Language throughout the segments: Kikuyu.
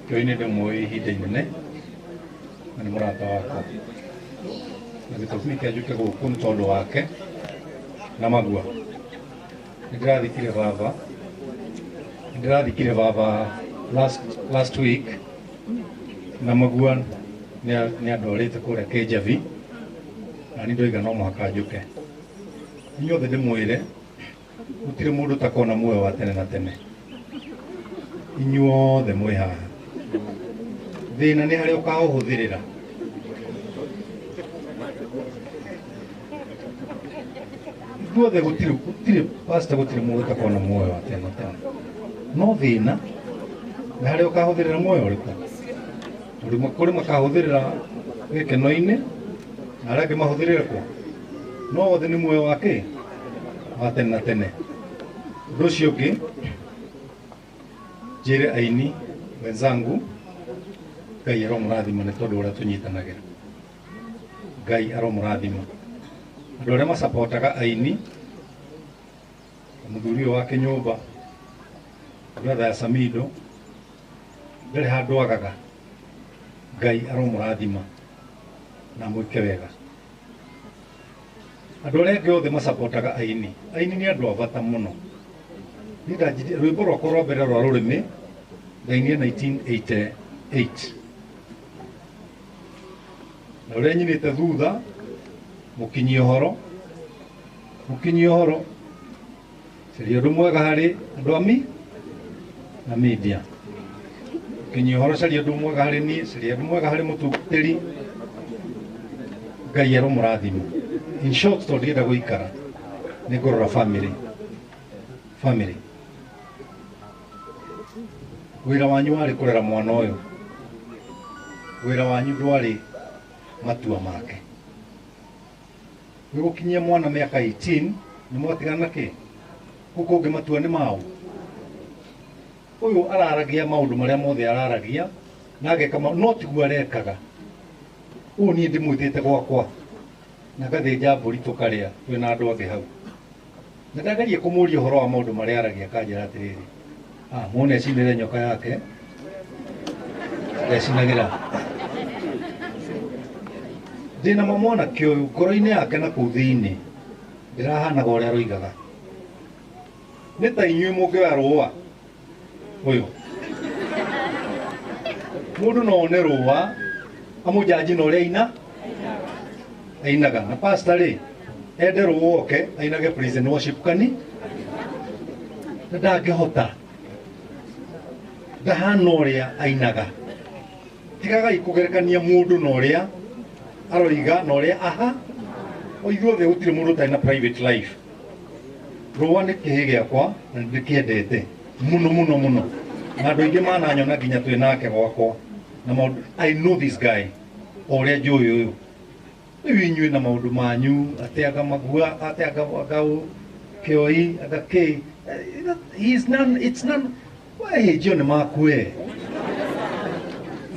Kĩoi nĩ ndĩmũĩ ihinda inene na nĩ mũrata wakwa, na gĩtũmi kĩa njũke gũkũ nĩ tondũ wake na Magua. Nĩ ndĩrathikire baba, nĩ ndĩrathikire baba last week, na Magua nĩ andwarĩte kũrĩa Kĩnjabi, na niĩ ndoiga no mũhaka njũke. Inyuothe ndĩmwĩre gũtirĩ mũndũ ũtakona muoyo wa tene na tene. Inyuothe mwĩ haha. Thĩna nĩ harĩa ũkaũhũthĩrĩra. Ithuothe gũtirĩ pastor, gũtirĩ mũndũ ũtakona muoyo wa tene na tene. No thĩna nĩ harĩa ũkahũthĩrĩra muoyo ũrĩkũ. Tondũ kũrĩ makahũthĩrĩra gĩkeno-inĩ na arĩa angĩ mahũthĩrĩre kũ. No othe nĩ muoyo wa kĩ? Wa tene na tene. Ũndũ ũcio ũngĩ, njĩre aini wenzangu, Ngai aromũrathima nĩ tondũ ũrĩa tũnyitanagĩra. Ngai aromũrathima. Andũ arĩa macapotaga aini, mũthuri ũyũ wa kĩnyũmba, brother ya Samido, ndarĩ handũ agaga. Ngai aromũrathima na mwĩke wega. Andũ arĩa angĩ othe macapotaga aini, aini nĩ andũ a bata mũno. Niĩ ndanjirie rwĩmbo rwakwa rwa mbere rwa rũrĩmĩ ndainire 1988. Na ũrĩa nyinĩte thutha, mũkinyie ũhoro, mũkinyie ũhoro, caria ũndũ mwega harĩ andũ a mi na media. Mũkinyie ũhoro, caria ũndũ mwega harĩ niĩ, caria ũndũ mwega harĩ mũtungatĩri. Ngai aromũrathima. In short, tondũ ndienda gũikara, nĩ ngũrora family. Family. Wĩra wanyu warĩ kũrera mwana ũyũ. Wĩra wanyu ndwarĩ matua make. Wĩgũkinyia mwana mĩaka 18, nĩ mwatigana kĩ? Kũu kũngĩ matua nĩ mao. Ũyũ araragia maũndũ marĩa mothe araragia, na ageka no tiguo arekaga. Ũũ niĩ ndĩmwĩtĩte gwakwa, na ngathĩnja mbũri tũkarĩa twĩna andũ angĩ hau. Na ndageria kũmũria ũhoro wa maũndũ marĩa aragia, akanjĩra atĩrĩrĩ, muone acinĩre nyoka yake, ndecinagĩra. Ndĩna ma mwanake ũyũ ngoro-inĩ yake na kũu thĩinĩ, ndĩrahanaga ũrĩa aroigaga. Nĩ ta inyuĩ mũngĩoya rũa ũyũ. Mũndũ no one rũa amũnjanji na ũrĩa aina ainaga. Na pastor rĩ, ende rũa oke ainage praise and worship kani na ndangĩhota, ndahana ũrĩa ainaga. Tigagai kũgerekania mũndũ na ũrĩa aroiga na ũrĩa aha. O ithuothe gũtirĩ mũndũ ũtarĩ na private life. Rũa nĩ kĩhĩ gĩakwa na nĩndĩkĩendete mũno mũno mũno, na andũ aingĩ mananyona nginya twĩ nake gwakwa na maũndũ. I know this guy o ũrĩa njũĩ ũyũ. Rĩu inyuĩ na maũndũ manyu, atĩ anga Magua, atĩ anga anga Kĩoi, anga kĩ, he's none, it's none. We hĩnjio nĩ maku we.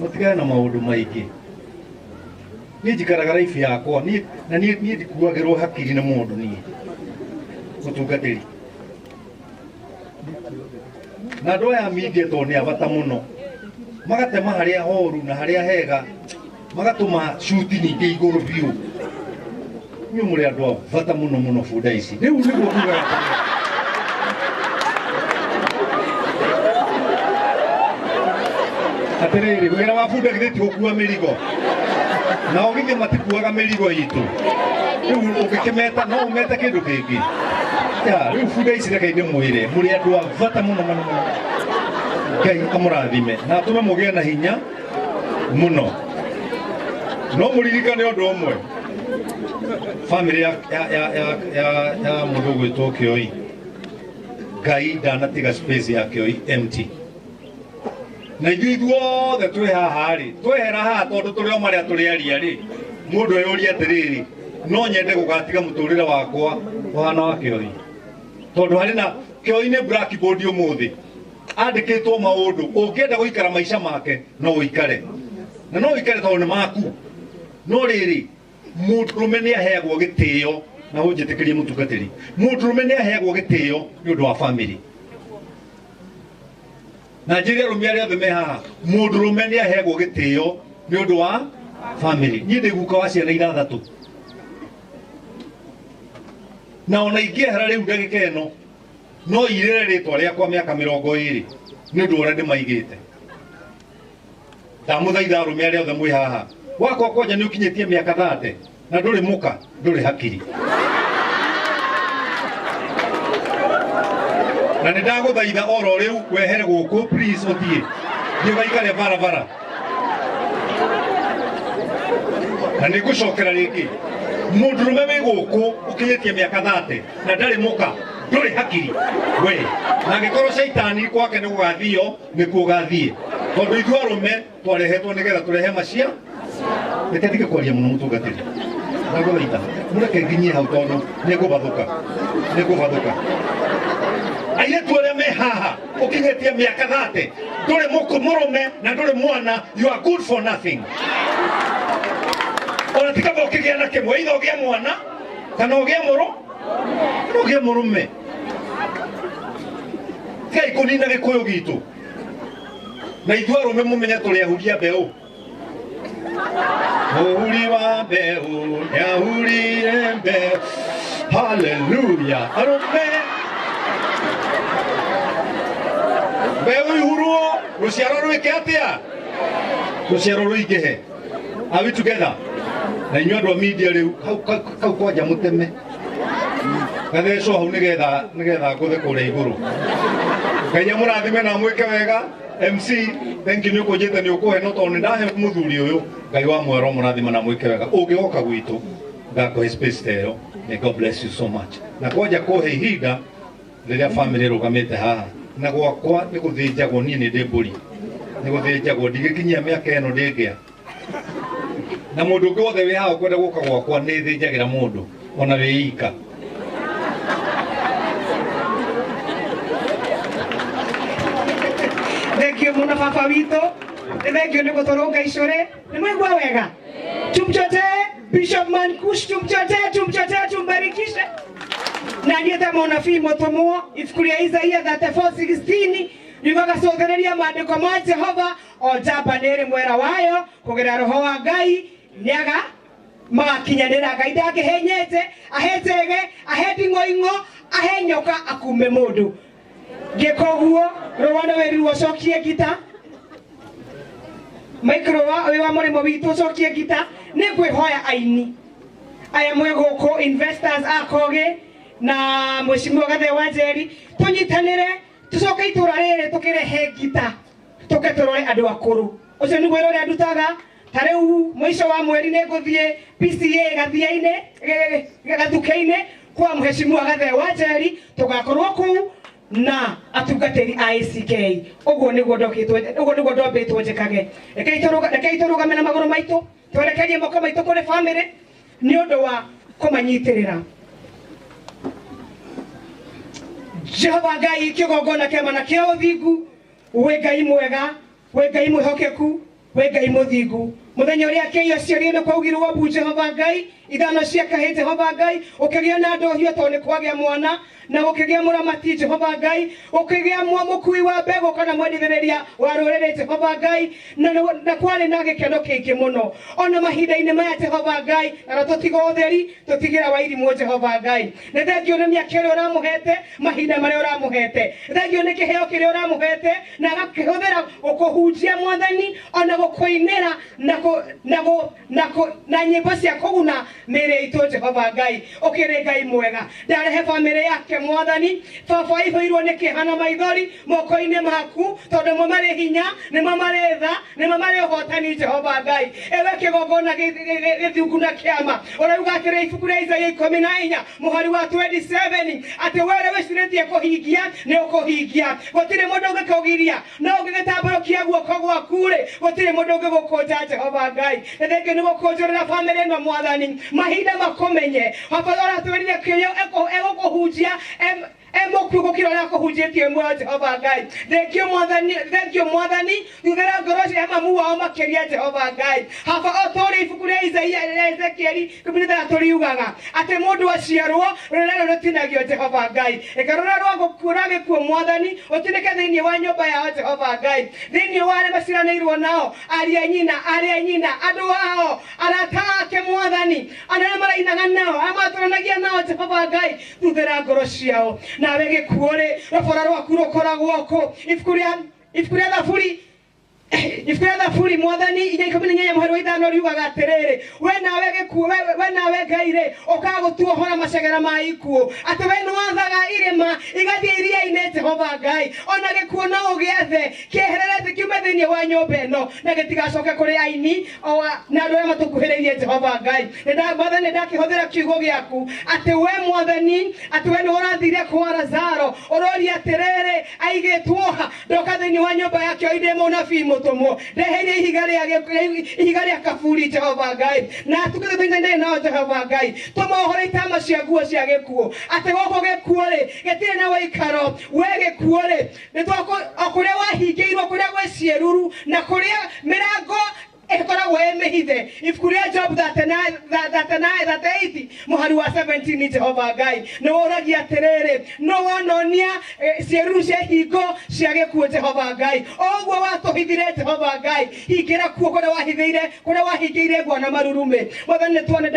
Mũtigane na maũndũ maingĩ. Niĩ njikaraga life yakwa, niĩ na niĩ niĩ ndikuagĩrwo hakiri nĩ mũndũ niĩ. Mũtungatĩri. Na andũ aya media tondũ nĩ a bata mũno. Magatema harĩa horu na harĩa hega, magatũma cuti ningĩ igũrũ biũ. Inyuĩ mũrĩ andũ a bata mũno mũno bunda ici. Rĩu nĩguo ndugaga atĩrĩrĩ. Atĩrĩrĩ, wĩra wa bunda githĩ ti gũkua mĩrigo? Nao githĩ matikuaga mĩrigo itũ? Rĩu ũngĩkĩmeta, no ũmete kĩndũ kĩngĩ. Ya, rĩu bunda ici reke ndĩmwĩre, mũrĩ andũ a bata mũno mũno mũno. Ngai amũrathime na atũme mũgĩe na hinya mũno. No mũririkane ũndũ ũmwe, family ya mũndũ ũgwĩtwo Kĩoi, Ngai ndanatiga space ya Kĩoi empty. Na ithuĩ ithuothe twĩ haha rĩ, twehera haha tondũ tũrĩ o marĩa tũrĩ aria rĩ, mũndũ eyũrie atĩrĩrĩ, no nyende gũgatiga mũtũrĩre wakwa ũhana wa Kĩoi. Tondũ harĩ na Kĩoi nĩ blackboard ũmũthĩ, andĩkĩtwo maũndũ, ũngĩenda gũikara maica make no ũikare, na no ũikare tondũ nĩ maku. No rĩrĩ, mũndũrũme nĩ aheagwo gĩtĩo, na ũnjĩtĩkĩrie mũtungatĩri, mũndũrũme nĩ aheagwo gĩtĩo nĩ ũndũ wa family. Na njĩre arũme arĩa othe me haha, mũndũrũme nĩ aheagwo gĩtĩo nĩ ũndũ wa family. Niĩ ndĩ guka wa ciana ithathatũ. Na ona ingĩehera rĩu ndagĩka ĩno, no irĩre rĩtwa rĩakwa mĩaka 20 nĩ ũndũ ũrĩa ndĩmaigĩte. Ndamũthaitha arũme arĩa othe mwĩ haha, wakwa kwanja nĩ ũkinyĩtie mĩaka 30 na ndũrĩ mũka, ndũrĩ hakiri. Na nĩ ndagũthaitha oro rĩu wehere gũkũ, please ũthiĩ. Thiĩ ũgaikare barabara. Na nĩ ngũcokera rĩngĩ. Mũndũrũme wĩ gũkũ ũkinyĩtie mĩaka 30 na ndarĩ mũka, ndũrĩ hakiri. We, na angĩkorwo caitani gwake nĩ gũgathio, nĩkuo ũgathiĩ. Tondũ ithuĩ arũme twarehetwo nĩgetha tũrehe macia. Reke ndige kwaria mũno mũtungatĩri. Ndagũthaitha, mũreke nginyie hau tondũ nĩngũbathũka. Nĩngũbathũka. Airĩtu arĩa me haha ũkinyĩtie mĩaka 30, ndũrĩ mũrũme na ndũrĩ mwana, you are good for nothing. Ona ti kaba ũkĩgĩa na kĩmwe, either ũgĩe mwana kana ũgĩe mũrũ, kana ũgĩe mũrũme. Tigai kũnina gĩkũyũ gitũ. Na ithuĩ arũme mũmenye tũrĩ ahuria mbeũ. Mũhuri wa mbeũ nĩahurire mbeũ. Hallelujah. Arũme mbeũ ihurwo, rũciaro rwĩke atĩa? Rũciaro rũingĩhe. Are we together? Na inyuĩ andũ a media rĩu, kau kwanja mũteme. Gathecwo hau nĩgetha ngũthe kũrĩa igũrũ. Ngai amũrathime na amwĩke wega. MC, thank you nĩ ũkũnjĩte nĩ ũkũhe, no tondũ nĩ ndahe mũthuri ũyũ, Ngai wa muoyo mũrathima na mwĩke wega. Ũngĩgoka gwitũ, ngakũhe space ta ĩyo. May God bless you so much. Na kwanja kũhe ihinda rĩrĩa family ĩrũgamĩte haha. Na gwakwa nĩ gũthĩnjagwo, niĩ nĩ ndĩ mbũri. Nĩ gũthĩnjagwo, ndigĩkinyia mĩaka ĩno ndĩngĩa. Na mũndũ ũngĩ wothe wĩ haha ũkwenda gũka gwakwa nĩ thĩnjagĩra mũndũ, ona wĩ ika. Thank you mũno baba witũ. Nĩ thank you nĩ gũtũrũnga icũrĩ. Nĩ mwaigua wega? Tumchotee Bishop Mankush, tumchotee, tumchotee, tumbarikishe. Na niĩ ta mũnabii mũtũmwo, ibuku rĩa Isaia 34:16 riugaga cũthĩrĩria maandĩko ma Jehova, o njamba nĩ ĩrĩ mwera wayo, kũgerera roho wa Ngai nĩaga magakinyanĩra. Ngai ndangĩhenyete, ahe njege, ahe nding'oing'o, ahe nyoka akume mũndũ. Ngĩka ũguo, rũa nĩ wĩrirwo ũcokie ngita. Mike rũa wĩ wa mũrĩmo witũ ũcokie ngita. Nĩ ngwĩhoya aini aya mwĩ gũkũ, investors a Kogĩ na Mheshimiwa Gathe wa Njeri, tũnyitanĩre tũcoke itũra rĩrĩ tũkĩrehe ngita, tũke tũrore andũ akũrũ. Ũcio nĩguo wĩra ũrĩa ndutaga. Ta rĩu mũico wa mweri nĩ ngũthiĩ PCA Gathia-inĩ, Gathuke-inĩ kwa Mheshimiwa Gathe wa Njeri, tũgakorwo kũu na atungatĩri a ACK. Ũguo nĩguo ndokĩtwo, ũguo nĩguo ndombĩtwo njĩkage. Rekei tũrũgame na magũrũ maitũ, twerekerie moko maitũ kũrĩ family nĩ ũndũ wa kũmanyitĩrĩra. Jehova Ngai kĩgongona kĩama na kĩa ũthingu, wĩ Ngai mwega, wĩ Ngai mwĩhokeku, wĩ Ngai mũthingu. Mũthenya ũrĩa kĩio ciario nĩ kwaugirwo mbu Jehova Ngai, ithano cia kahĩ Jehova Ngai, ũkĩgĩa na ndohio tondũ nĩ kwagĩa mwana, na gũkĩgĩa mũramati Jehova Ngai, ũkĩgĩa mũkui wa mbegũ kana mwendithĩrĩria wa rũrĩrĩ Jehova Ngai, na kwarĩ na gĩkeno kĩingĩ mũno. Ona mahinda-inĩ maya Jehova Ngai, na tũtiga ũtheri, tũtigĩra wairimũ Jehova Ngai. Nĩ thengio nĩ mĩaka ĩrĩa ũramũhete, mahinda marĩa ũramũhete. Thengio nĩ kĩheo kĩrĩa ũramũhete, na agakĩhũthĩra gũkũhunjia Mwathani, ona gũkũinĩra na nyĩmbo cia kũguna mĩĩrĩ itũ Jehova Ngai. Ũkĩrĩ Ngai mwega. Ndarehe bamĩrĩ yake Mwathani. Baba aihũirwo nĩ kĩeha na maithori moko-inĩ maku, tondũ mo marĩ hinya, nĩmo marĩ tha, nĩmo marĩ ũhotani Jehova Ngai. Ewe kĩgongona gĩthingu na kĩama. Ũrauga atĩrĩ ibuku rĩa Isaia 14 mũhari wa 27 atĩ we ũrĩa wĩcirĩtie kũhingia nĩ ũkũhingia. Gũtirĩ mũndũ ũngĩkũgiria, no ũngĩgĩtambũrũkia guoko gwaku rĩ, gũtirĩ mũndũ ũngĩgũkũnja Jehova Ngai. Nĩ thengiũ nĩ gũkũnjũrĩra bamĩrĩ ĩno Mwathani, mahinda makũmenye. Baba ũratwĩrire kĩrĩa egũkũhunjia, Emũkuo gũkĩra ũrĩa akũhunjĩtie muoyo Jehova Ngai. Thengio Mwathani, thengio Mwathani, thuthĩra ngoro cia mamu wao makĩria Jehova Ngai. Haba o ta ũrĩa ibuku rĩa Isaia rĩa Ezekieli 16 riugaga atĩ mũndũ aciarwo rũrĩra rũtinagio Jehova Ngai. Reke rũrĩra rwa gũkuo rwa gĩkuũ Mwathani ũtinĩke thĩinĩ wa nyũmba yao Jehova Ngai. Thĩinĩ wa arĩa maciaranĩirwo nao, ariũ a nyina, arĩ a nyina, andũ ao, arata ake Mwathani, andũ arĩa marainaga nao, arĩa matũranagia nao Jehova Ngai, thuthĩra ngoro ciao. Nawe gĩkuũ rĩ, rũbora rwaku rũkoragwo kũ? Ibuku rĩa Thaburi, ibuku rĩa Thaburi Mwathani 4:18 mũhari wa 5 riugaga atĩrĩrĩ, we nawe gĩkuũ, we nawe Ngai rĩ, ũkaga gũtuohora macegera ma ikuũ, atĩ we nĩwathaga irĩma igathiĩ iria-inĩ Jehova Ngai. Ona gĩkuũ no ũgĩathe kĩeherere thĩ kiume thĩinĩ wa nyũmba ĩno na gĩtigacoke kũrĩ aini na andũ arĩa matũkuhĩrĩirie Jehova Ngai. Mwathani, nĩndakĩhũthĩra kiugo gĩaku atĩ we Mwathani, atĩ we nĩwe ũrathire kwa Lazaro, ũroria atĩrĩrĩ, aigĩtwo ha? Ndoka thĩinĩ wa nyũmba yake oinde mũnabii mũtũmwo, ndeheire ihiga rĩa kaburi Jehova Ngai, na atukĩte thĩinĩ ndĩ nao Jehova Ngai. Tũma ũhoro itama cia nguo cia gĩkuũ, atĩ gũkũ gĩkuũ rĩ gĩtirĩ na wĩikaro. We gĩkuũ rĩ, o kũrĩa wahingĩirwo, kũrĩa gwĩ ciĩruru na kũrĩa mĩrango ĩkoragwo ĩ mĩhithe. Ibuku rĩa Job 39:38 mũhari wa 17 Jehova Ngai nĩworagia atĩrĩrĩ, no wanonia ciĩruru cia hingo cia gĩkuũ Jehova Ngai. O ũguo watũhithire Jehova Ngai, hingĩra kuo kũrĩa wahithĩire, kũrĩa wahingĩire ngwa na marurumĩ. Mwathani, nĩtuone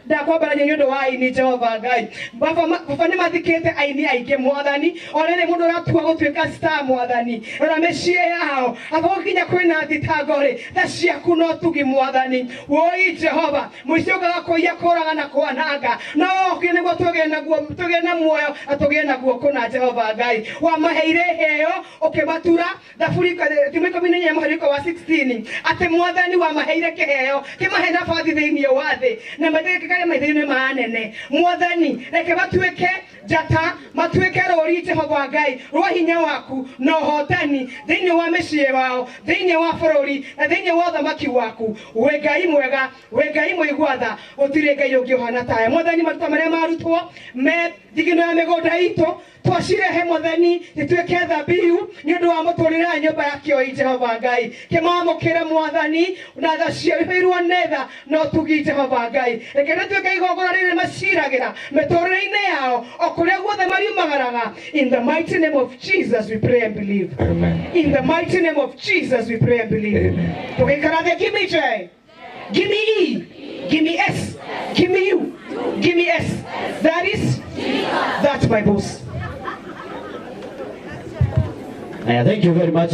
ndakwambarania nĩ ũndũ wa aini Jehova Ngai. Baba nĩmathikĩte aini aingĩ Mwathani, o rĩrĩ mũndũ ũratua gũtuĩka star Mwathani, rora mĩciĩ yao, aba gũkinya kwĩna thitango rĩ, tha ciaku no tugi Mwathani. Woi Jehova, mũici ũkaga kũiya, kũraga na kwananga, no okire nĩguo tũgĩe naguo, tũgĩe na muoyo na tũgĩe naguo kũna Jehova Ngai. Wamaheire iheo ũkĩmatura, Thaburi thimo 14 mũhari wa 16, atĩ Mwathani wamaheire kĩheo kĩmahe nabathi thĩinĩ wa thĩ na mathĩkĩkage maitho-inĩ ma anene. Mwathani, reke matuĩke njata, matuĩke rũri Jehova Ngai rwa hinya waku na ũhotani thĩinĩ wa mĩciĩ wao, thĩinĩ wa bũrũri na thĩinĩ wa ũthamaki waku. Wĩ Ngai mwega, wĩ Ngai mũigua tha, gũtirĩ Ngai ũngĩ ũhana tawe. Mwathani, maruta marĩa marutwo me thigino ya mĩgũnda itũ twacirehe Mwathani ituĩke thabihu nĩ ũndũ wa mũtũrĩre wa nyũmba ya kĩoi Jehova Ngai. Kĩmamũkĩre Mwathani na tha ciaihũirwo nĩ tha na ũtugi Jehova Ngai. Reke rĩtuĩke igongona rĩrĩ maciragĩra mĩtũrĩre-inĩ yao o kũrĩa guothe mariumagaraga. In the mighty name of Jesus we pray and believe. Amen. In the mighty name of Jesus we pray and believe. Amen. Tũgĩikara thĩ, give me J, give me E, give me S, give me U, give me S. That is, that's my boss. Thank you very much.